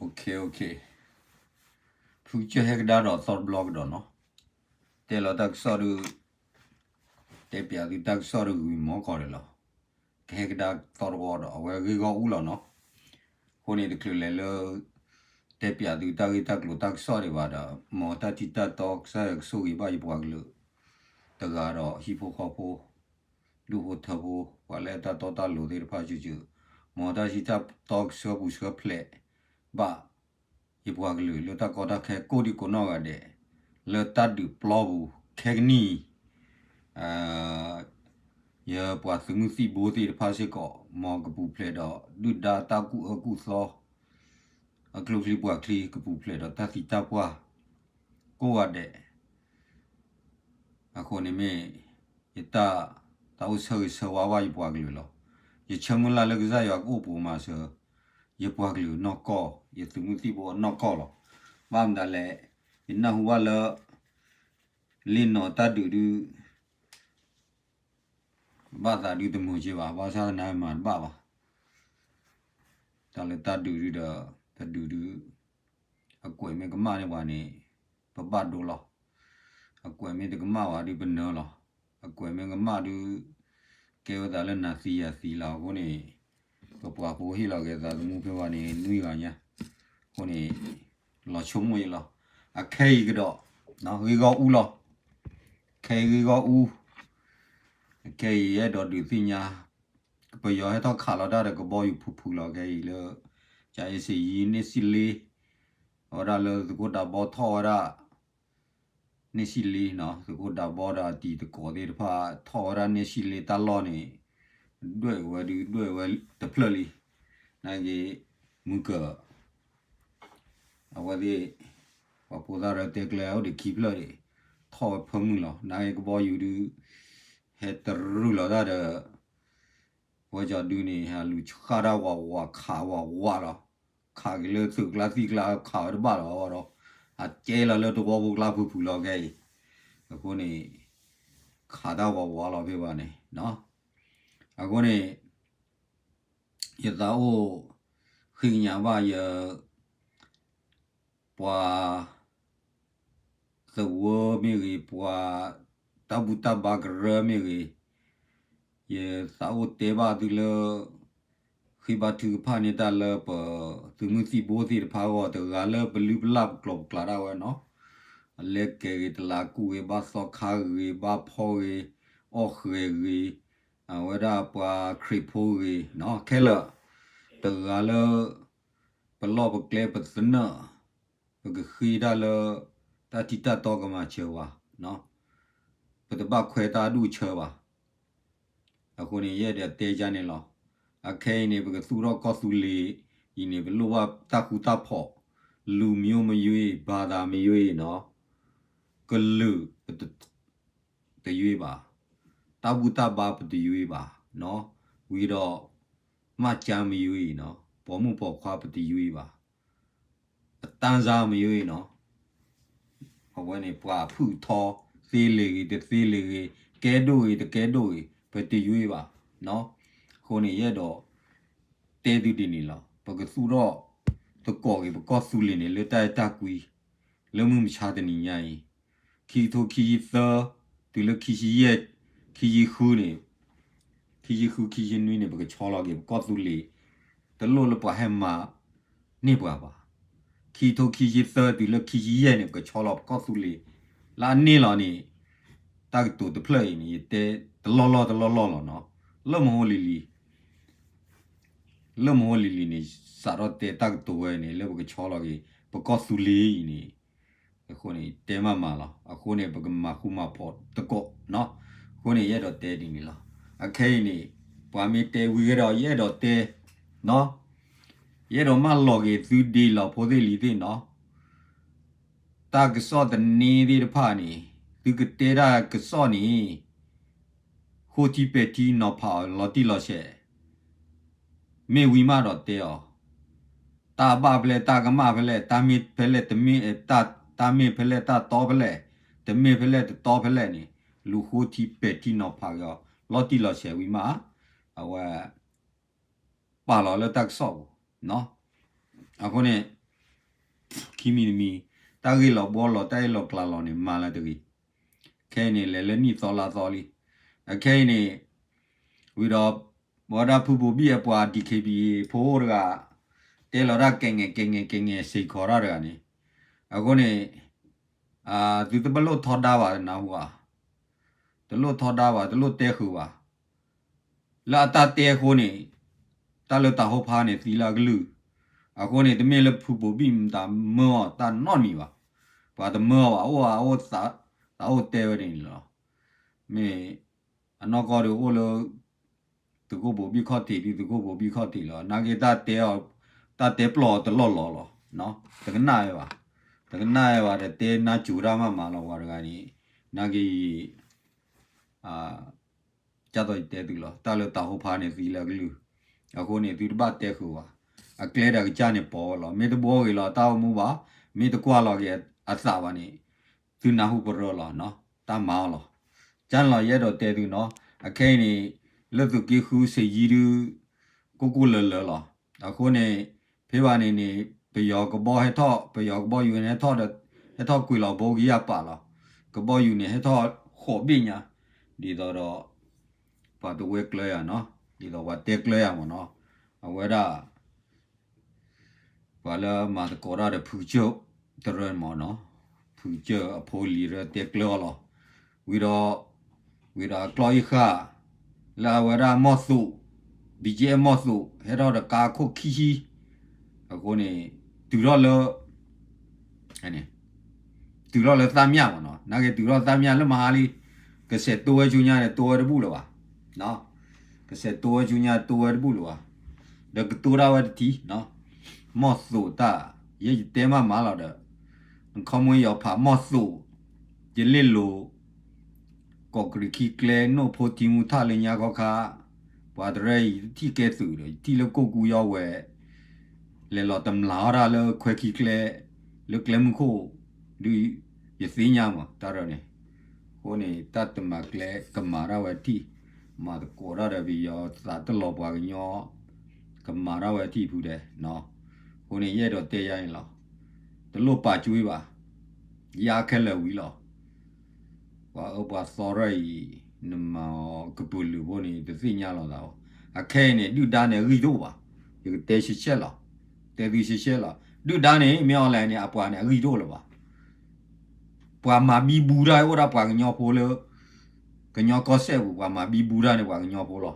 OK, ဖုကစၢၢ်ဟဲကဒါဒီးသီတဘျီကဒီးနီၤ, တဲလီၤတၢ်ကစီၣ်ဒုး, တဲပၠးသုတၢ်ကစီၣ်ဒုးဂ့ၤမီၢ်ကီၢ်ဒဲးလီၤ. ကဟဲကဒါသီတဝီဒီး အဝဲဂ့ၢ်ဂီၢ်အူလီၤနီၤ. အဃိန့ၣ် တချုးလဲၤလၢ တဲပၠးသုတၢ်ဂ့ၢ်တၢ်ကျိၤတၢ်ကစီၣ်ဒံးဘၣ်ဒီး မ်တၢ်ထံတၢ်တီ ကစၢ်ယွၤကဆိၣ်ဂ့ၤဘၣ်ယပှၤကလုာ် တဂၤဒီးဟံၣ်ဖိဃီဖိ ဒူၣ်ဖိထၢဖိ ပှၤလၢတၢ်တီတၢ်လိၤသ့ၣ်တဖၣ်စုာ်စုာ်, မ်တၢ်ဆံးတၢ်တီကဆှၢပူၤဆှၢဖျဲးဘၣ် ယပှၤကလုာ်လၢတၢ်ကီတၢ်ခဲကိးဒံကိးနီၢ်ဂၤဒဲး, လၢတၢ်ဒုးပျီပူၤခဲကနံၣ်အံၤ, ယပှၤသုးမုၢ်သံၣ်ဘိသ့ၣ်တဖၣ်စ့ၢ်ကီး မ်ကပူၤဖျဲးဒီးဒုၣ်ဒါတၢ်ကူၣ်အၢကူၣ်သီ အကျိချံပှၤချံ ကပူၤဖျဲးဒီးတၢ်သံတၢ်ပှၢ်ကိးဂၤဒဲး အဃိန့ၣ်မ့ၢ် ယတၢ် တၢ်အိၣ်ဆၢဂ့ၤဆၢဝါဘၣ်ယပှၤကလုာ်လီၤ. ယဆၢမုၢ်လၢ်လၢကစၢ်ယွၤကအိၣ်ပိာ်မၤစၢၤ ယပှၤကလုာ်နီၢ်ကီၢ် ယသုးမုၢ်သံၣ်ဘိအနီၢ်ကီၢ်လီၤ. ဘၣ်မတၤလဲၣ်, ယနၢ်ဟူဘၣ်လၢ လ့ၣ်နီၢ်တၢ်ဒုးဒုး ဘၣ်သးဒုးတမုာ်က့ဘၣ်, ဘၣ်ဆၣ်သနာ်မၤတဘၣ်ဘၣ်. တၢ်လၢတၢ်ဒုးဒုးဒီး တဒုးဒုး အကွဲးမ့ၢ်ကမၣ်န့ၢ်ပှၤန့ၣ် ပဘၣ်ဒိလီၤ. အကွဲးမ့ၢ်တကမၣ်ဘၣ်ဒုးပနၢၤလီၤ. အကွဲးမ့ၢ်ကမၣ်ဒုး ကဲဝဲသးလၢနၤသံယၤသံလီၤ. အဃိန့ၣ် ပပှၤဖိဟ့ၣ်လီၤက့ၤသးသမူဖဲဘၣ်န့ၣ် နွံဂၤညါ, အဃိန့ၣ် လီၤဆိကမိၣ်ယလီၤ. အခဲအံၤကဒီး ဂ့ၢ်ဂီၢ်အူလီၤ. ခဲအံၤဂ့ၢ်ဂီၢ်အူ, အခဲအံၤအဲၣ်ဒိးဒုးသ့ၣ်ညါ ပယီၤဟဲထီၣ်ခးလီၤတၢ်ဒီးကဘီယူၤဖုၣ်ဖုၣ်လီၤခဲအံၤလၢ ကၠၤအ့စ့ၣ်ယံၤန့ၢ်စံလ့, အဝဲဒၣ်လၢသုးခိၣ်ဒးဘီထီၣ်ဝဲဒၣ် န့ၢ်စံလ့နီၤ, သုးခိၣ်ဒးဘီဒီးအတံၤသကိးသ့ၣ်တဖၣ် ထီၣ်ဝဲဒၣ်န့ၢ်စံလ့တၢ်လီၢ်န့ၣ် ဒွဲၣ်ဝဲဒုးဒွဲၣ်ဝဲတဖျၢၣ်လံ. နာ်က့ မုၢ်ကၢၤ အဝဲသ့ၣ် ပှၤဖိသၣ်ရၢတဲကျဲအိၣ်ဒံးခံဖျၢၣ်ဒံး ထီၣ်ဝဲဖၢမုၢ်လီၤ. နာ်က့ကဘီယူၤဒုး ဟဲတရုၢ်လီၤတၢ်ဒီး ဝဲကၠီဒုန့ၣ် ဟးလူၤဆှၣ်တၢ်ဝးဝးခးဝးဝးလီၤ. ခးက့ၤလၢသုးကျါသံၣ်ကျါခးဝဲတဘၣ်လီၤဒီး အကဲလီၤလၢသဝီဖိကျါဖုၣ်ဖုၣ်လီၤခဲအံၤ. အဃိန့ၣ် ခးတၢ်ဝးဝးလီၤဖဲဘၣ်န့ၣ် အဃိန့ၣ် ယသးအိၣ်ဃ့ကညးဘၣ်ယ ပှၤသဝီမ့ၢ်ဂ့ၤ, ပှၤတၢ်ဘူၣ်တၢ်ဘါကရၢမ့ၢ်ဂ့ၤ, ယသးအိၣ်တဲဘၣ်သုလၢ ဃ့ဘါထုကဖၣ်န့ၢ်တၢ်လၢပသုးမုၢ်သံၣ်ဘိသ့ၣ်တဖၣ်အဂီၢ် တဂၤလၢပလုၢ်ပလၢ်ပကျိၤပကျဲဒၣ်ဝဲနီၤ, အလဲၤကဲၤဂ့ၤ တလးကူၣ်ဂ့ၤ, ဘၣ်သီခါဂ့ၤ, ဘၣ်ဖီဂ့ၤ, အီၣ်ဃဲၤဂ့ၤ, အဝဲဒၣ်ပှၤခရံာ်ဖိဂ့ၤနီၤ, ခဲလၢာ် တဂၤလၢ ပလီၢ်ပကျဲပသနၢၣ်, ပကဃ့တၢ်လၢ တၢ်ထံတၢ်တီကမၤစၢၤဝဲ, ပတဘၣ်ခွဲးတၢ်အဒူၣ်အဆၢဘၣ်. အဃိန့ၣ် ယအဲၣ်ဒိးတဲယၤန့ၣ်လီၤ. အခဲအံၤန့ၣ် ပကသူၣ်ထီၣ်ကီၢ်သူလ့ၤအံၤန့ၣ် ပလိၣ်ဘၣ်တၢ်ဃူတၢ်ဖိး, လူမျိုးမရွေး, ဘာသာမရွေးနီၤ, ကလုာ်ပတ တရွေးဘၣ်, တၢ်ဘူၣ်တၢ်ဘါပတရွေးဘၣ်နီၤ, ဝံၤဒီး မှတ်တမ်းမရွေးနီၤ, ပိာ်မုၣ်ပိာ်ခွါပတရွေးဘၣ်, အတန်းစားမရွေးနီၤ, အဝဲန့ၣ် ပှၤဖုၣ်ထီသ့လံာ်ဂ့ၤ တသ့လံာ်ဂ့ၤ, ကဲဒိၣ်ဂ့ၤ တကဲဒိၣ်ဂ့ၤ ပတရွေးဘၣ်. အဃိန့ၣ် ယအဲၣ်ဒိးတဲသုဒ်န့ၣ်လီၤ. ပကသူၣ်ထီၣ်သကိးက့ၤ ပကီၢ်သူလ့ၤန့ၣ် လၢတၢ်အဲၣ်တၢ်ကွံ လၢမုၢ်မဆါတနံၤညါအံၤ ခံကထိခံဆံသၢ တုၤလၢခံဆံယဲၢ် ခံဆံဃုန့ၣ် ခံဆံဃု ခံဆံနွံန့ၣ် ပကဆီလီၤက့ၤ ပကီၢ်သူလ့ၤ တလိၣ်လၢပှၤဟဲမၤန့ၢ်ပှၤဘၣ်. ခံကထိခံဆံသၢ တုၤလၢခံဆံယဲၢ်န့ၣ် ပကဆီလီၤပကီၢ်သူလ့ၤ လၢအန့ၢ်လီၤန့ၣ် တၢ်ကတိၤတဖျၢၣ်အံၤန့ၣ် ယတဲတလီၢ်လီၢ်တလီၢ်လီၢ်လီၤနီၤ. လၢမဟိလံၤလံၤ လၢမဟိလံၤလံၤန့ၣ် စးထီၣ်တဲတၢ်ကတိၤဝဲန့ၣ် လၢပကဆီလီၤက့ၤ ပကီၢ်သူလ့ၤအံၤန့ၣ် အဃိန့ၣ် တဲမးမးလီၤ. အဃိန့ၣ် ပကမၤဃူမၤဖိးသကိးနီၤ. အဃိန့ၣ် ယအဲၣ်ဒိးတဲဒ်န့ၣ်လီၤ. အခဲအံၤန့ၣ် ပှၤမ့ၢ်တဲဝံၤကဒီး ယအဲၣ်ဒိးတဲနီၤ. ယအဲၣ်ဒိးမၢလီၤက့ၤသုဒ်လီၤဖိသ့ၣ်လံၤသ့ၣ်နီၤ. တၢ်ကစီၣ်သန့သ့ၣ်တဖၣ်န့ၣ် သုကတဲတၢ်ကစီၣ်န့ၣ် ဃိထံပဲာ်ထံနီၤဖးအီၤလီၤတံၢ်လီၤဆဲး မ့ၢ်ဝံၤမးဒီးတဲအီၤ, တၢ်ဘၣ်ဖဲလဲၣ် တၢ်ကမၣ်ဖဲလဲၣ် တၢ်မ့ၢ်ဖဲလဲၣ် တမ့ၢ် တၢ်မ့ၢ်ဖဲလဲၣ် တၢ်တီဖဲလဲၣ် တမ့ၢ်ဖဲလဲၣ် တတီဖဲလဲၣ်န့ၣ် လူၤဃိထံပဲာ်ထံနီၤဖးက့ၤအီၤ လီၤတံၢ်လီၤဆဲးဝံၤမး အဝဲ ပာ်လီၤလၢတၢ်ကစီၣ်ပူၤ အဃိန့ၣ် ခံမံၤတမံၤ, တၢ်ဂ့ၢ်လီၤဘှီလီၤ တၢ်ဂ့ၢ်လီၤကျးလီၤန့ၣ် မၤလၢတဂ့ၤ. ခဲအံၤန့ၣ် လဲၤလၢနံၣ်သီလါသီလံ. အခဲအံၤန့ၣ် ဝံၤဒီး ဝဲဒၣ်ဖုဘိဘံၣ်အပှၤ DKBA ဖိတဂၤ တဲလီၤတၢ်ကဲငဲၤကဲငဲၤကဲငဲၤ စ့ၢ်ကီးတၢ်တဂၤန့ၣ်, အဃိန့ၣ် သုတပလိၣ်ထီဒါဘၣ် တနၢ်ဟူဧါ, တလိၣ်ထီဒါဘၣ် တလိၣ်တဲဃုာ်ဘၣ်. လၢအတၢ်တဲအဃိန့ၣ် တၢ်လၢတၤဟိဖါန့ၣ်သံလၢအကလုၢ်. အဃိန့ၣ် တမ့ၢ်လၢဖုဘိဘံၣ်မတၤမၢအီၤတၢ်နီတမံၤဘၣ်. ပှၤတမၢအီၤဘၣ် အိၣ်အအိၣ်သးအိၣ်တဲဝဲဒ်န့ၣ်လီၤ. မ့ၢ်အနီၢ်ကီၢ်ဒီးအိၣ်လၢ သုးခိၣ်ဘိဘံၣ်ခီၣ်ထံးဒ်သုးခိၣ်ဘိဘံၣ်ခီၣ်ထံးလီၤ. နာ်က့တၢ်တဲအီၤ တၢ်တဲပျီအီၤတလီၢ်လီၤလီၤ. တကနၣ်ဝဲဘၣ်, တကနၣ်ဝဲဘၣ်ဒီး တဲနါစိၤတၢ်မးမးလီၤ ပှၤတဂၤန့ၣ်. နာ်က့ ကၢ်သိးယတဲသုလီၤ တၢ်လၢတၤဟိဖါန့ၣ်သံလၢအကလုၢ်. အဃိန့ၣ် သုတဘၣ်တဲဃုာ်ဘၣ်. အကျဲဒီးကစၢ်န့ၣ်ပိာ်ဝဲလီၤ. မ့ၢ်တဘှီဂ့ၤလီၤ တၢ်အိၣ်မူဘၣ်, မ့ၢ်တကွၢ်လီၤက့ၤအသးဘၣ်န့ၣ် သုနၢ်ဟူပရၢလီၤ, တၢ်မၤအီၤလီၤ. ကန့ၣ်လီၤ ယအဲၣ်ဒိးတဲသုနီၤ. အခဲအံၤန့ၣ် လၢသုးက့ဃုဆ့ယံၤဒု ကိၢ်ကိၢ်လၢၤလၢၤလီၤ. အဃိန့ၣ် ဖဲဘၣ်န့ၣ်န့ၣ် ပယီၤကဘီဟဲထီၣ် ပယီၤကဘီယူၤန့ၣ် ဟဲထီၣ်ဒီး ဟဲထီၣ်ကွံာ်လီၤဘိကယၢ်ပာ်လီၤ. ကဘီယူၤန့ၣ် ဟဲထီၣ်ဃိးဘ့ၣ်ညါ, ဒ်သိးဒီး ပှၤတဝဲကျၢၤယၤနီၤ, ဒ်သိးပှၤတဲကျၢၤယၤမ့ၢ်နီၤ, အဝဲဒၣ် ပှၤလၢမၤသကိးတၢ်ဒီးဖုကစၢၢ်တရၢန့ၣ်မ့ၢ်နီၤ, ဖုကစၢၢ်အဖိလံၤရၢတဲကျၢၤအီၤလီၤ. ဝံၤဒီး ဝံၤဒီးအကျီၢ်အံၤဃာ် လၢအဝဲဒၣ်မီၢ်သိး ဘံကဲမီၢ်သိး ဟဲထီၣ်ဒီးကါခိၣ်ခံဆံ, အဃိန့ၣ် တုၤထီၣ်လၢ တုၤထီၣ်လၢသၣ်မၠၣ်မ့ၢ်နီၤ, နာ်က့တုၤထီၣ်သၣ်မၠၣ်လၢမဟါလံ, ကစဲးတိဝဲဆူညါန့ၣ် တိဝဲတဘူၣ်လၢၤဘၣ်, ကစဲးတိဝဲဆူညါတိဝဲတဘူၣ်လၢၤဘၣ်, ဒီးကတိၤဒၣ်ဝဲတထံၣ်, မီၢ်သိးတၢ် ယဲယတဲမးမးလီၤဒီး ခီမ့ၢ်ယီၤဖးမီၢ်သိး ယလ့ၣ်လိၤ ကီးကရံးခံကျဲ နိၣ်ဖိထံမူထၣ်လၢညါခီခါ, ပှၤတရၢအံၤတထံၣ်ကဲသုးဒီး ယထံၣ်လၢကိၢ်ကူယီဝဲၤ လဲၤလီၤတမျၢ်အီၣ်တၢ်လၢခွဲခံကျဲ လၢကျဲမုၢ်ခိၣ်, ဒုးယသ့ၣ်ညါမးတၢ်ရၢန့ၣ်, အဃိန့ၣ် တၢ်တမၤကျဲကမၤတၢ်ဝဲထံၣ်, မၤသကိးတၢ်ဒီးပယီၤသးတလီၤပှၤကညီ ကမၤတၢ်ဝဲထံၣ်ဖုဒဲး, အဃိန့ၣ် ယအဲၣ်ဒိးတဲယၤန့ၣ်လီၤ, တလိၣ်ပာ်ကွံာ်ဘၣ်, ယါခဲလၢာ်ဝံၤလီၤ. ပှၤအၢပှၤသီရၢအံၤ နမၤအီၤကပုာ်လုာ်ဖိန့ၣ် တသ့ၣ်ညါလီၤသးဘၣ်. အခဲအံၤန့ၣ် ဒုၣ်ဒါန့ၣ်အဂံၢ်တအိၣ်ဘၣ်, ယကတဲရှဲရှဲလီၤ, တဲသုရှဲရှဲလီၤ, ဒုၣ်ဒါန့ၣ် မ့ၢ်အီၤလဲၣ်န့ၣ် အပှၤန့ၣ်အဂံၢ်တအိၣ်လၢၤဘၣ်. ပှၤမၤဘံဘူတၢ်အိၣ်ဒၣ်ပှၤကညီဖိလၢ ကညီကီၢ်စဲၣ်ပူၤ ပှၤမၤဘံဘူတၢ်န့ၣ် ပှၤကညီဖိလီၤ. က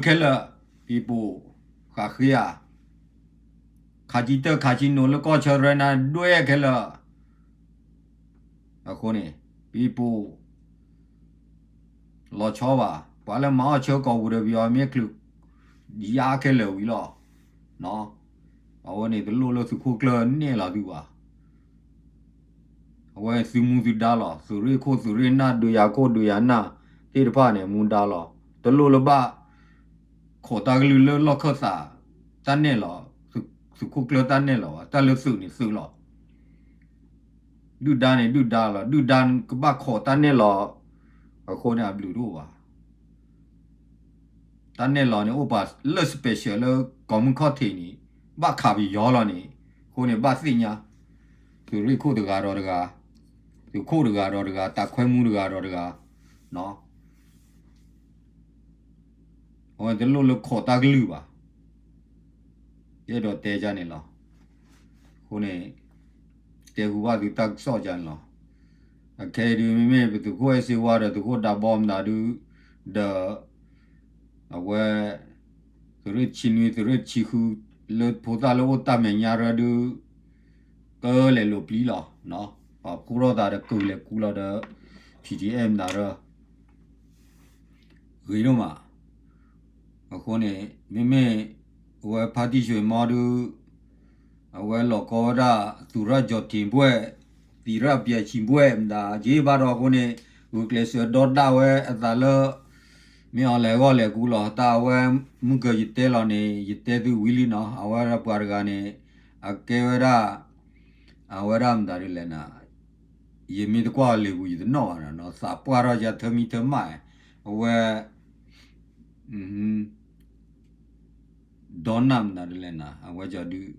ခဲလၢာ်, ပံၤပူၤ, ဃးဃ့ဧါ, ခးကံတၢၢ်ခးကံနိၣ်လၢကီၢ်ဆၢရၢနၤဒွဲခဲလၢာ်, အဃိန့ၣ် ပံၤပူၤ လီၤဆီဘၣ်, ပှၤလၢမၤအီၣ်ဆၢကီၢ်ပူၤဒီးပယီၤမ့ၢ်ချုး ယါခဲလၢာ်ဝံၤလီၤ. အဝဲန့ၣ်တလိၣ်လၢသုးခိၣ်ကျၢၢ်နဲၣ်လီၤသုဘၣ်. အဝဲသုးမူသုဒါလီၤ, သုးရ့ၣ်ခိၣ် သုးရ့ၣ်နၢ် ဒုးယၤခိၣ် ဒုးယၤနၢ် သ့ၣ်တဖၣ်န့ၣ် မူဒါလီၤ. တလိၣ်လၢဘၣ်ခိးတၢ်ကလုၢ်လၢလီၢ်ခၢၣ်သး တၢ်နဲၣ်လီၤ, သုးခိၣ်ကျၢၢ်တၢ်နဲၣ်လီၤဘၣ်, တၢ်လၢသုးန့ၣ်သုးလီၤ. ဒုၣ်ဒါန့ၣ်ဒုၣ်ဒါလီၤ, ဒုၣ်ဒါကဘၣ်ခိးတၢ်နဲၣ်လီၤ, အဃိန့ၣ်အဘျုးတအိၣ်ဘၣ်. တၢ်နဲၣ်လီၤန့ၣ် အိၣ်ပှၤလၢ special လၢကီၢ်မုၢ်ခီၣ်ထံးန့ၣ် ဘၣ်ခးပယီၤလီၤန့ၣ်, အဃိန့ၣ်ဘၣ်သ့ၣ်ညါ, သုးရ့ၣ်ခိၣ်တဂၤဒီးတဂၤ, သုးခိၣ်တဂၤဒီးတဂၤ, တၢ်ခွဲမူတဂၤဒီးတဂၤ, အဝဲတလိၣ်လၢခိးတၢ်ကလုၢ်ဘၣ်. ယအဲၣ်ဒိးတဲယၤန့ၣ်လီၤ. အဃိန့ၣ် တဲဃုာ်ဘၣ်သုတၢ်ကစီၣ်ယၤန့ၣ်လီၤ. အခဲအံၤဒုး မ့မ့ၢ်ပသုးခိၣ်အဲၣ်စ့ဝါဒီးသုးခိၣ်ဒးဘီမတၤဒုး, ဒီး အဝဲ သုးရ့ၣ်ဆံနွံ သုးရ့ၣ်ဆံဃု လၢဖိသၣ်လၢအိၣ်တၢ်မဲာ်ညါရၢဒုး ကလဲၤလိာ်ပျံၤလီၤ. ပှၤဖှိၣ်ထီၣ်သးဒီးကလဲၤကူလီၤဒီး P D M မတၤရၢ ဂ့ၤဒိၣ်မး. အဃိန့ၣ် မ့မ့ၢ် အဝဲဖါတံၢ်ဆွ့ၤမီဒုး အဝဲလီၤကီဝဲဒၣ် သူရၣ်ကၠီၤထံးဘှဲၣ် သံရၣ်ပျဲၤဆံးဘှဲၣ်မတၤ က့ဘၣ်ဒီးအဃိန့ၣ် ဂုာ်ကျဲးစၢးဒီဒၣ်ဝဲအသးလၢ မ့ၢ်အီၤလဲၤဂီၢ်လဲၤကူလီၤ တၢ်အဝဲမုၢ်ကၢၤယတဲလီၤန့ၣ် ယတဲသုဝံၤလံနီၤ အဝဲဒၣ်ပှၤတဂၤန့ၣ် အကဲဝဲဒၣ် အဝဲဒၣ်မတၤဒ်လဲၣ်နၤ ယမ့ၢ်တကွၢ်အီၤလၢာ်ပူၤ ယတနီၣ်ဘၣ်နီၤ သးပှၢ်ထီၣ်ယၤထၢမံထၢမး အဝဲ ဒီနၢ်မတၤဒ်လဲၣ်နၤ အဝဲကီၤဒုး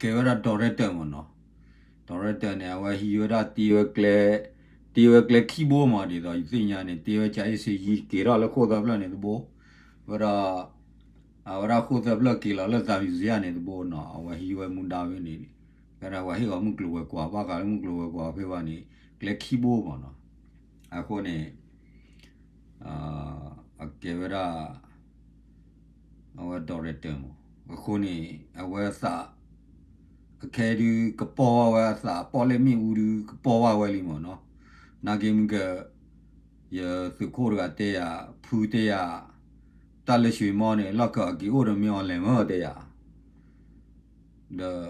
ကဲဝဲဒၣ် director မ့ၢ်နီၤ. director န့ၣ် အဝဲဟံးဝဲဒၣ်တ့ဝဲကျဲ, တ့ဝဲကျဲခံဘိမး ဒ်သိးယသ့ၣ်ညါန့ၣ် တ့ဝဲကၠၤအ့ၣ်စ့ယံၤ က့ၤထီၣ်လၢခိၣ်သၢဖျၢၣ်န့ၣ်တဘိ, ဝဲဒီး အဝဲဒၣ်ခိၣ်သၢဖျၢၣ်က့ၤလီၤလၢသးမံၤစယါန့ၣ်တဘိနီၤ, အဝဲဟံးဝဲမူဒါဝဲန့ၣ်, ကဲဒၣ်ပှၤဟ့ၣ်အီၤမုၢ်ကျိၤဝဲၤကွာ် ဘၣ်ဃးလၢမုၢ်ကျိၤဝဲၤကွာ်ဖဲဘၣ်န့ၣ် ကျဲခံဘိမ့ၢ်နီၤ. အဃိန့ၣ် အကဲဝဲဒၣ် အဝဲ director မး. အဃိန့ၣ် အဝဲသး အခဲဒုးကပီၢ်ဘၣ်ဝဲအသး ပီၣ်လဲၣ်မ့ၣ်အူဒုးကပီၢ်ဘၣ်ဝဲလံမ့ၢ်နီၤ. နာ်က့မုၢ်က ယသုးခိၣ်တဂၤတဲယၤ ဖုတဲယၤ တၢ်လၢရွှ့ၣ်မီန့ၣ် လီၢ်ခၢၣ်အက့ၤအိၣ်ဒီးမ့ၢ်အီၤလဲၣ်မၢတဲယၤ ဒီး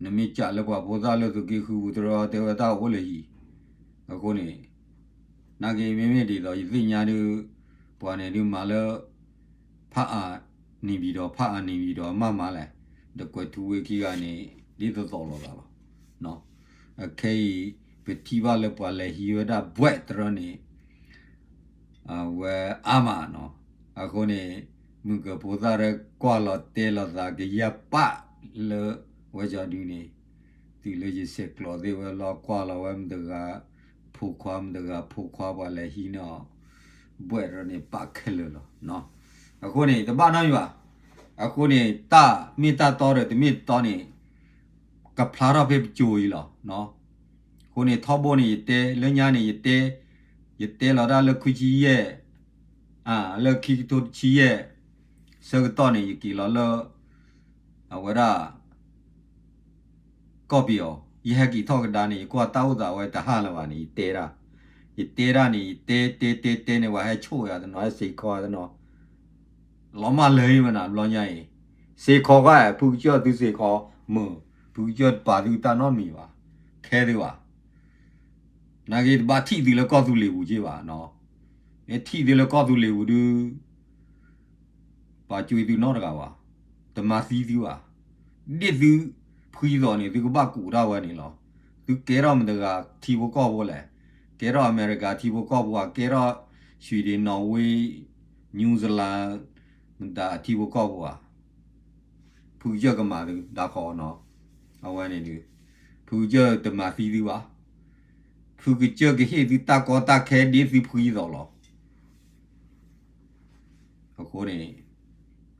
နမ့ၢ်ကးလၢပှၤဖိသၣ်လၢသုးက့ဃုပူၤတရၢတဲဝဲတၢ်အိၣ်လၢဟံၣ်, အဃိန့ၣ် နာ်က့မ့မ့ၢ်ဒ်သိးယသ့ၣ်ညါဒုး ပှၤန့ၣ်ဒုးမၤလၢ ဖးအါန့ၢ်ဘံၣ်ဒီး ဖးအါန့ၢ်ဘံၣ်ဒီးမၤမၤလဲၣ်, ဒီးကွဲးထူဝ့ခံဂၤန့ၣ် ဒ်သိးသိးလိာ်သးလီၤ. အခဲအံၤ ပထံၣ်ဘၣ်လၢပှၤလဲၤဟံးဝဲဒၣ်ဘှဲၣ်တရၢန့ၣ် အဝဲအါမးနီၤ. အဃိန့ၣ် မုၢ်ကဖိသၣ်ရဲၣ်ကွၢ်လီၤတဲလီၤသးကယၢ်ပာ်လၢဝဲကၠီဒုန့ၣ်, တုၤလၢယဆဲးကျိးသ့ၣ်ဝဲလီၤ ကွၢ်လီၤဝဲမတဂၤ ဖိခွါမတဂၤ ဖိခွါပှၤလဲၤဟံးန့ၢ်အီၤ ဘှဲၣ်တရၢန့ၣ် ပာ်ခဲလၢာ်လီၤ. အဃိန့ၣ် တဘၣ်နီတမံၤဘၣ်. အဃိန့ၣ် တၢ်မ့ၢ်တၢ်တီဒီးတမ့ၢ်တီန့ၣ် ကဖျါထီၣ်ဖဲပစိၤအံၤလီၤ. အဃိန့ၣ် ထီဘိန့ၣ် ယတဲလၢညါန့ၣ် ယတဲ, ယတဲလီၤတၢ်လၢခွံဆံယဲၢ်, လၢခံကထိတဆံယဲၢ်, ဆၢကတီၢ်န့ၣ် ယက့ၤလီၤလၢ အဝဲဒၣ် ကီၢ်ပယီၤ, ယဟဲက့ၤထီၣ်ကဒါန့ၣ် ယကွၢ်တၢ်အိၣ်သးဝဲတဟါလၢၤဘၣ်န့ၣ် ယတဲဒၣ်, ယတဲဒၣ်န့ၣ် ယတဲတဲတဲတဲန့ၣ် ပှၤဟဲဆိၣ်ယၤတနီၤ ဟဲစ့ခီတနီၤ လီၤမၢ်လၢဟံၣ်ဝဲနၤ ဘျီညါအံၤ, စ့ခီခါ ဖုကစၢၢ်သုစ့ခီမုၢ်, ဖုကစၢၢ်တပာ်သုတၢ်နီတမံၤဘၣ်, ခဲသုဘၣ်. နာ်က့တဘၣ်ထံၣ်သုလၢကီၢ်သူလ့ၤပူၤက့ဘၣ်နီၤ, မ့ၢ်ထံၣ်သုလၢကီၢ်သူလ့ၤပူၤဒုး ပာ်ကွံာ်သုနီတဂၤဘၣ်, တမၤသံသုဘၣ်. ဒ်သုဖှံသီးန့ၣ် သုကဘၣ်ကူးတၢ်ဝဲန့ၣ်လီၤ. သုကဲထီၣ်မတဂၤထံဖိကီၢ်ဖိလဲၣ်, ကဲထီၣ်အမဲရကၤထံဖိကီၢ်ဖိဧါ, ကဲထီၣ် Sweden, Norway, New Zealand မတၤအထံဖိကီၢ်ဖိဧါ, ဖုကစၢၢ်ကမၤသုဒၣ်ဃီနီၤ, အဝဲန့ၣ်ဒုး ဖုကစၢၢ်တမၤသံသုဘၣ်. ဖုကစၢၢ်ကဟ့ၣ်သုတၢ်ကီတၢ်ခဲဒ်သုဖှံသီးလီၤ. အဃိန့ၣ်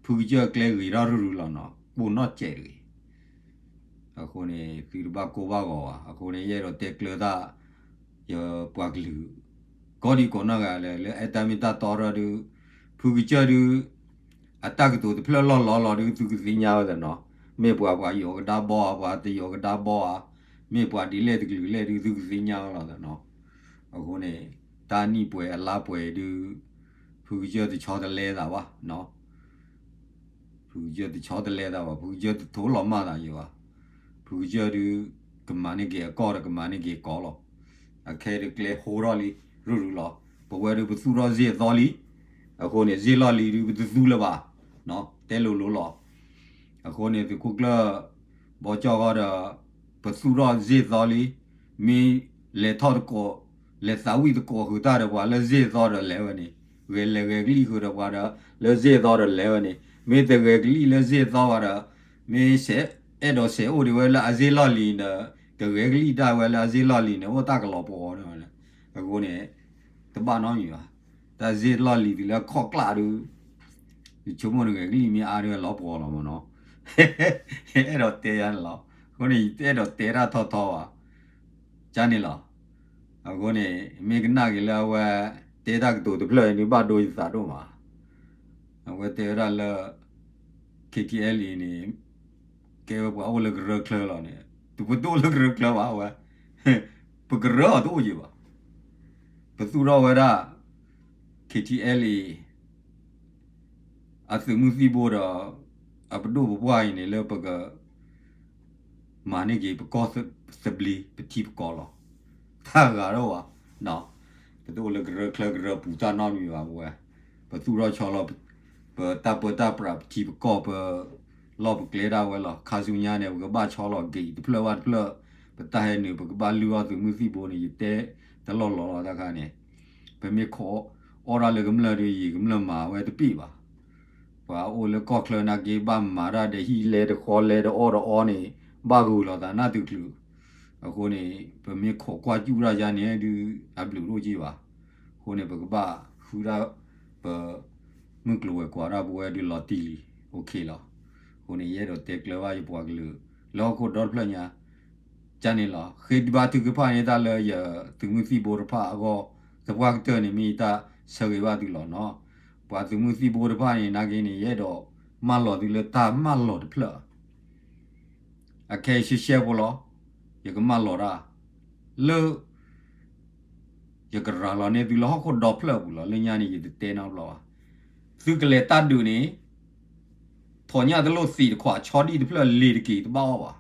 ဖုကစၢၢ်ကျဲဂ့ၤထီၣ်ရုၢ်ရုၢ်လီၤနီၤ, ပိာ်နီၣ်စဲးတဂ့ၤ. အဃိန့ၣ် သုတဘၣ်ကိၢ်ဘၣ်ဂီၤဘၣ်. အဃိန့ၣ် ယအဲၣ်ဒိးတဲကျၢၤတၢ် ယပှၤကလုာ် ကိးဒံကိးနီၢ်ဂၤလဲၣ် လၢအဲၣ်တၢ်မ့ၢ်တၢ်တီရၢ်ဒုး ဖုကစၢၢ်ဒုး အတၢ်ကတိၤတဖျၢၣ်လီၢ်လီၤလီၤဒုး သုကသ့ၣ်ညါဝဲသ့ၣ်နီၤ. မ့ၢ်ပှၤပှၤယီၤကဒါဘီဧါ, ပှၤတယီၤကဒါဘီဧါ, မ့ၢ်ပှၤဒ်လဲၣ်တကလုာ်လဲၣ်ဒုး သုကသ့ၣ်ညါဝဲလီၤသ့ၣ်နီၤ. အဃိန့ၣ် တၢ်နံၣ်ပှဲၤအလါပှဲၤဒုး ဖုကစၢၢ်တဆီတလဲသးဘၣ်နီၤ. ဖုကစၢၢ်တဆီတလဲသးဘၣ်, ဖုကစၢၢ်တထိးလီၤမၢ်သးယံၤဘၣ်. ဖုကစၢၢ်ဒုး ကမၤန့ၢ်က့ၤအကီၢ်ဒီးကမၤန့ၢ်က့ၤအကီၢ်လီၤ. အခဲဒုးကျဲဟိထီၣ်လံ ရုၢ်ရုၢ်လီၤ. ပဝဲဒုးပသူၣ်ထီၣ်စ့ၢ်အသီလံ. အဃိန့ၣ် စ့ၢ်လီၢ်လံၤဒုးပတသူလၢၤဘၣ်, တဲလိၤလိၤလီၤ. အဃိန့ၣ် သုးခိၣ်ကျၢၢ် ဘီကၠီၣ်ဃီဒီး ပသူၣ်ထီၣ်စ့ၢ်သီလံ. မ့ၢ်လဲၤထီၣ်သကိး လဲၤသးဝံၣ်သကိးဃုာ်တၢ်ဒီးပှၤလၢစ့ၢ်သီဒီးလဲၤဝဲန့ၣ်, ဂဲၤလဲၤဂဲၤကလံၣ်ဃုာ်ဒီးပှၤဒီး လၢစ့ၢ်သီဒီးလဲၤဝဲန့ၣ်, မ့ၢ်တဂဲၤကလံၣ်လၢစ့ၢ်သီဘၣ်ဒီး မ့ၢ်အဲၣ်ဒိးစဲးအိၣ်ဒံးဝဲလၢအစ့ၢ်လီၢ်လံၤဒီး တဂဲၤကလံၣ်တၢ်ဝဲလၢအစ့ၢ်လီၢ်လံၤန့ၣ် အိၣ်တၢ်ကလီၤပှီၤန့ၣ်. အဃိန့ၣ် တဘၣ်နီတမံၤဘၣ်. တၢ်စ့ၢ်လီၢ်လံၤတုၤလၢခီၣ်ကျၢ်ဒုး ယဆိကမိၣ်တဂဲၤကလံၣ်မ့ၢ်အါဒုးလီၤပှီၤလီၤမ့ၢ်နီၤ. အဲၣ်ဒိးတဲယါန့ၣ်လီၤ. အဃိန့ၣ် ယတအဲၣ်ဒိးတဲတၢ်ထီထီဘၣ် ကန့ၣ်လီၤ. အဃိန့ၣ် မ့ၢ်ကနၣ်က့ၤလၢအဝဲ တဲတၢ်ကတိၤတဖျၢၣ်အံၤဒုး ဘၣ်ဒိယသးဒိၣ်မး. အဝဲတဲဝဲဒၣ်လၢ ခ့ထံအဲလ်အံၤန့ၣ် ကဲဝဲပှၤအိၣ်လၢကရၢချၢလီၤန့ၣ် တပဒိၣ်လၢကရၢချၢဘၣ်ဝဲ ပကရၢအီၤတအိၣ်က့ၤဘၣ်. ပသူၣ်ထီၣ်ဝဲဒၣ် ခ့ထံအဲလ်အံၤ အသုးမုၢ်သံၣ်ဘိဒီး အပဒိၣ်ပပှၢ်အံၤန့ၣ် လၢပက မၤန့ၢ်က့ၤပကီၢ်သဘျ့ ပထံပကီၢ်လီၤ. တၢ်ဂၤထီၣ်ဘၣ်, ပတအိၣ်လၢကရၢချၢကရၢပူၤတၢ်နီတမံၤဘၣ်ပဝဲ, ပသူၣ်ထီၣ်ဆီလီၤ ပတၢ်ပၢတၢ်ပြးပထံပကီၢ် ပလီၢ်ပကျဲဒၣ်ဝဲလီၤ. ခါဆူညါန့ၣ် ပကဘၣ်ဆီလီၤက့ၤတဖျၢၣ်ဘၣ်တဖျၢၣ်, ပတၢ်ဟဲနုာ် ပကဘၣ်လုၢ်အီၣ်သုးမုၢ်သံၣ်ဘိန့ၣ် ယတဲတလီၢ်လီၤလီၤတၢ်ခါန့ၣ်, ပမ့ၢ်ခိးအီၣ်တၢ်လၢကမျၢၢ်ဒုး ယံာ်ကမျၢၢ်မၤဝဲတပ့ၢ်ဘၣ်. ပှၤအိၣ်လၢကီၢ်ချၢနာ်က့ ဘၣ်မၤတၢ်ဒီးဟံၣ်လဲတဃီလဲတအီၣ်တအီန့ၣ် ဘၣ်ဂုာ်လီၤသးနၢ်တုၤချုး, အဃိန့ၣ် ပမ့ၢ်ခိးကွၢ်စူၣ်တၢ်ယါန့ၣ်ဒုး အဘျုးတအိၣ်က့ဘၣ်, အဃိန့ၣ် ပကဘၣ်ဃုဒၣ် ပ မုၢ်ကျိၤဝဲၤကွာ်ဒၣ်ပဝဲဒုးလီၤတံၢ်လံ, OKလီၤ. အဃိန့ၣ် ယအဲၣ်ဒိးတဲကျၢၤဘၣ်ယပှၤကလုာ် လၢဟီၣ်ခိၣ်ဒီတဖျၢၣ်ညါ ကန့ၣ်လီၤ. ဃ့ဘါထုကဖၣ်န့ၢ်တၢ်လၢယသုးမုၢ်သံၣ်ဘိတဖၣ်အဂီၢ် သပှၢ်ကတၢၢ်န့ၣ် မ့ၢ်ယတၢ်ဆၢဂ့ၤဘၣ်သုလီၤနီၤ. ပှၤသုးမုၢ်သံၣ်ဘိတဖၣ်န့ၣ် နာ်က့န့ၣ် ယအဲၣ်ဒိးမၢလီၤသုလၢတၢ်မၢလီၤတဖျၢၣ် အခဲအံၤရှဲရှဲဖိလီၤ. ယကမၢလီၤတၢ် လၢ ယကရၤလီၤန့ၢ်သုလၢဟီၣ်ခိၣ်ဒီဖျၢၣ်အပူၤလီၤ. လၢညါန့ၣ် ယတတဲနီတဘျီဘၣ်. သုကလဲၤတၢ်ဒုးန့ၣ် ထိးညၣ်တလိၣ်သံးတခွးဆီဒံၣ်တဖျၢၣ်လ့ၤတက့ၤတဘၣ်အီၣ်ဘၣ်.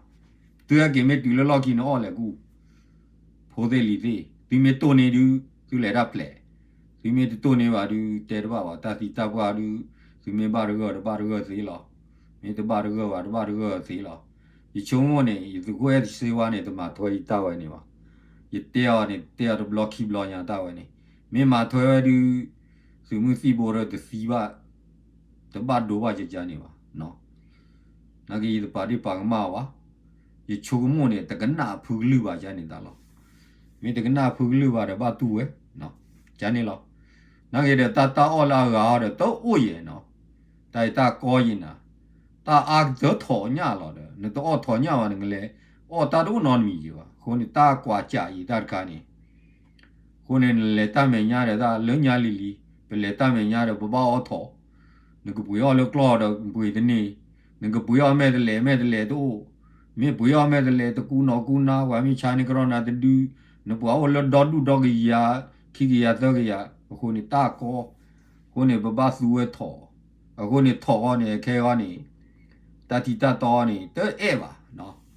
သုဟဲက့ၤမ့ၢ်တုၤလၢလီၢ်ခံန့ၣ်အီၣ်လဲၤကူၣ် ဖိသ့ၣ်လံၤသ့ၣ် သုမ့ၢ်တိၢ်န့ၢ်ဒုး သုလဲၤတၢ်ဖျဲး, သုမ့ၢ်တတိၢ်န့ၢ်ဘၣ်ဒုး တဲတဘၣ်ဘၣ် တၢ်သံတၢ်ပှၢ်ဒုး သုမ့ၢ်ဘၣ်တဂၢၢ်တဘၣ်တဂၢၢ်သ့လီၤ. မ့ၢ်တဘၣ်တဂၢၢ်ဘၣ် တဘၣ်တဂၢၢ်သ့လီၤ. ယဆိကမိၣ်န့ၣ် ယသုးခိၣ်အဲၣ်စ့ဝါန့ၣ် တမၤထွဲယတၢ်ဝဲန့ၣ်ဘၣ်. ယတဲအီၤန့ၣ် တဲအီၤတဘျီခံဘျီညါတၢ်ဝဲန့ၣ် မ့ၢ်မၤထွဲဝဲဒုး သုးမုၢ်သံၣ်ဘိဒီးတသံဘၣ် တဘၣ်ဒိဘၣ်ကကန့ၣ်ဘၣ်. နာ်က့ယတပာ်ဒ့ၣ်ပာ်ကမၣ်အီၤဘၣ်. ယဆိကမိၣ်န့ၣ် တကနၣ်အဖုကလုၢ်ဘၣ်ကန့ၣ်သးလီၤ. မ့ၢ်တကနၣ်အဖုကလုၢ်ဘၣ်ဒီးဘၣ်တူၢ်ဝဲ ကန့ၣ်လီၤ. နာ်က့ဒီးတၢ်တၢ်အီၣ်လၢအဂၤအီၤဒီးတအိၣ်ယဲၢ်နီၤ. တၢ်အံၤတၢ်ကီယံၤနၤ တၢ်အါကတၢၢ်ထိးညၣ်လီၤဒီး နတအီၣ်ထိးညၣ်ဘၣ် နကလဲၤအီၣ်တၢ်တအိၣ်နီတမံၤယံၤဘၣ်. အဃိန့ၣ် တၢ်ကွၢ်ကၠးအံၤတၢ်တခါန့ၣ် အဃိန့ၣ် နလဲၤတၢ်မဲာ်ညါဒီးတၢ်လၢညါလံၤလံၤ ပလဲၤတၢ်မဲာ်ညါဒီးပဘၣ်အီၣ်ထိး, နကပှ့ၤအီၣ်လၢကျီၢ်ဒီးပှ့ၤတန့ၢ်, နကပှ့ၤအီၣ်မဲာ်တလဲး မဲာ်တလဲးတအိၣ်, မ့ၢ်ပှ့ၤအီၣ်မဲာ်တလဲးတကူနီၢ်ကူနါ ပှၤမ့ၢ်ဆါန့ၢ်ကရီနၤတဒု, နပှၤအိၣ်လၢဒီဒူၣ်ဒီကယၤ ခံကယၤသၢကယၤ, အဃိန့ၣ်တၢ်ကီ, အဃိန့ၣ် ပဘၣ်သူဝဲထိး, အဃိန့ၣ်ထိးအီၤန့ၣ် ခဲအံၤန့ၣ် တၢ်ထံတၢ်တီန့ၣ် တအဲၣ်ဘၣ် ကၢ်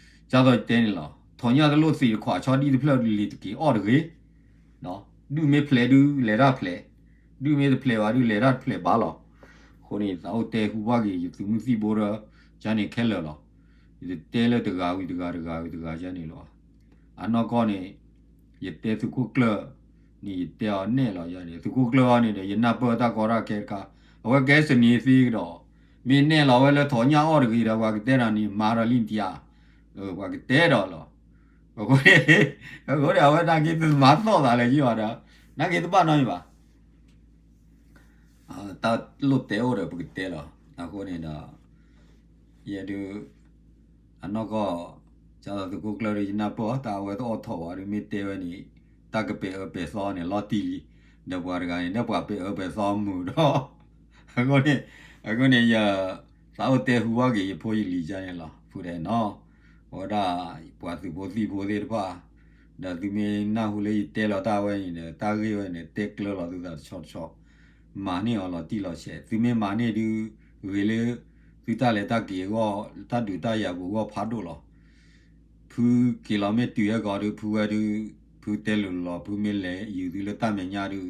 သိးယတဲန့ၣ်လီၤ. ထိးညၣ်တလိၣ်သံးတခွးဆီဒံၣ်တဖျၢၣ်လ့ၤတက့ၤအီၣ်တဂ့ၤ, ဒုၣ်မ့ၢ်ဖျဲးဒုးလဲၤတၢ်ဖျဲး, ဒုၣ်မ့ၢ်တဖျဲးဘၣ်ဒုးလဲၤတၢ်ဖျဲးဘၣ်လီၤ. အဃိန့ၣ် သးအိၣ်တဲဟူဘၣ်က့ၤ ယသုးမုၢ်သံၣ်ဘိဒီး ကန့ၣ်ခဲလၢာ်လီၤ. ယတတဲလၢတဂၤဝံၤတဂၤတဂၤဝံၤတဂၤကန့ၣ်လီၤ. အနီၢ်ကီၢ်န့ၣ် ယတဲသုးခိၣ်ကျၢၢ်န့ၣ် ယတဲအီၤနဲၣ်လီၤယၤန့ၣ် သုးခိၣ်ကျၢၢ်အီၤန့ၣ်ဒီး ယနၢ်ပၢၢ်တၢ်ကီတၢ်ခဲတခါ, အဝဲကဲစနေသ့ကဒီး, မ့ၢ်နဲၣ်လီၤဝဲလၢထိးညၣ်အီၣ်တဂ့ၤဒီး ပှၤကတဲဒီးန့ၣ် မၤဒီးလံတယၤ, ပှၤကတဲဒီးလီၤ. အဃိန့ၣ် အဃိန့ၣ် အဝဲနာ်က့တမၤသီၣ်သးလၢၤယံၤဘၣ်ဒီး နာ်က့တဘၣ်နီတမံၤဘၣ်. တၢ်လိၣ်တဲအိၣ်ဒီးပကတဲလီၤ. အဃိန့ၣ်ဒီး ယဲဒုး အနီၢ်ကီၢ် ကၢ်သိးသုးခိၣ်ကျၢၢ်ဒုး ယနၢ်ပၢၢ်အီၤ တၢ်အဝဲတအီၣ်ထိးဘၣ်ဒုး မ့ၢ်တဲဝဲန့ၣ် တၢ်ကပဲာ်အၢပဲာ်သီန့ၣ် လီၤတံၢ်လံ, ဒီးပှၤတဂၤန့ၣ် ဒီးပှၤပဲာ်အၢပဲာ်သီမုာ်ဒီး အဃိန့ၣ် အဃိန့ၣ် ယ သးအိၣ်တဲဟူဘၣ်က့ၤယဖိယလံၤကန့ၣ်လီၤ. ဖုဒဲးနီၤ အဝဲဒၣ် ပှၤသုးဖိသံၣ်ဖိသ့ၣ်တဖၣ် ဒီးသုမ့ၢ်နၢ်ဟူလၢယတဲလီၤတၢ်ဝဲန့ၣ်ဒီး တၢ်ဂ့ၢ်ဝဲန့ၣ် တဲကျၢၤလီၤသုသးတဆီတဆီ, မၤန့ၢ်အီၤလီၤတံၢ်လီၤဆဲး, သုမ့ၢ်မၤန့ၢ်ဒုး ဂ့ၤလၢ သုတၢ်လဲၤတၢ်က့ၤအဂီၢ် တၢ်ဒုးတၢ်ယၤပူၤအဂီၢ်ဖးဒိၣ်လီၤ. ဖုက့ၤလီၤမ့ၢ်တုၤဟဲကီးဒုး ဖုဝဲဒုး ဖုတဲလိၤလီၤ, ဖုမ့ၢ်လဲၤယုာ်သုလၢတၢ်မဲာ်ညါဒုး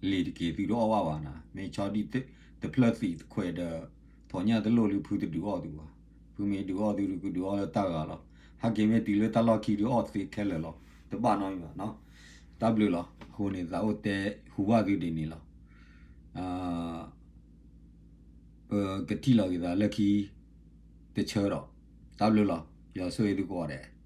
လ့ၤတက့ၤသုတအီၣ်ဘၣ်ဘၣ်နၤ, မ့ၢ်ဆီဒံၣ်တဖျၢၣ်သံးတခွဲးဒီး ထိးညၣ်တလိၣ်ဒုး ဖုတဒုးအီၣ်သုဘၣ်, ဖုမ့ၢ်ဒုးအီၣ်သုဒုး ကဒုးအီၣ်လၢတၢ်ဂၤလီၤ, ဟဲက့ၤမ့ၢ်တုၤလၢတၢ်လီၢ်ခံဒုးအီၣ်သ့ခဲလၢာ်လီၤ, တဘၣ်နီတမံၤဘၣ်နီၤ, တၢ်ဘျုးလီၤ. အဃိန့ၣ် သးအိၣ်တဲဟူဘၣ်သုဒ်န့ၣ်လီၤ. ပကထံၣ်လိာ်က့ၤသးလၢခံတဆၢဒီး တၢ်ဘျုးလီၤ. ယွၤဆိၣ်ဂ့ၤသုကိးဂၤဒဲး.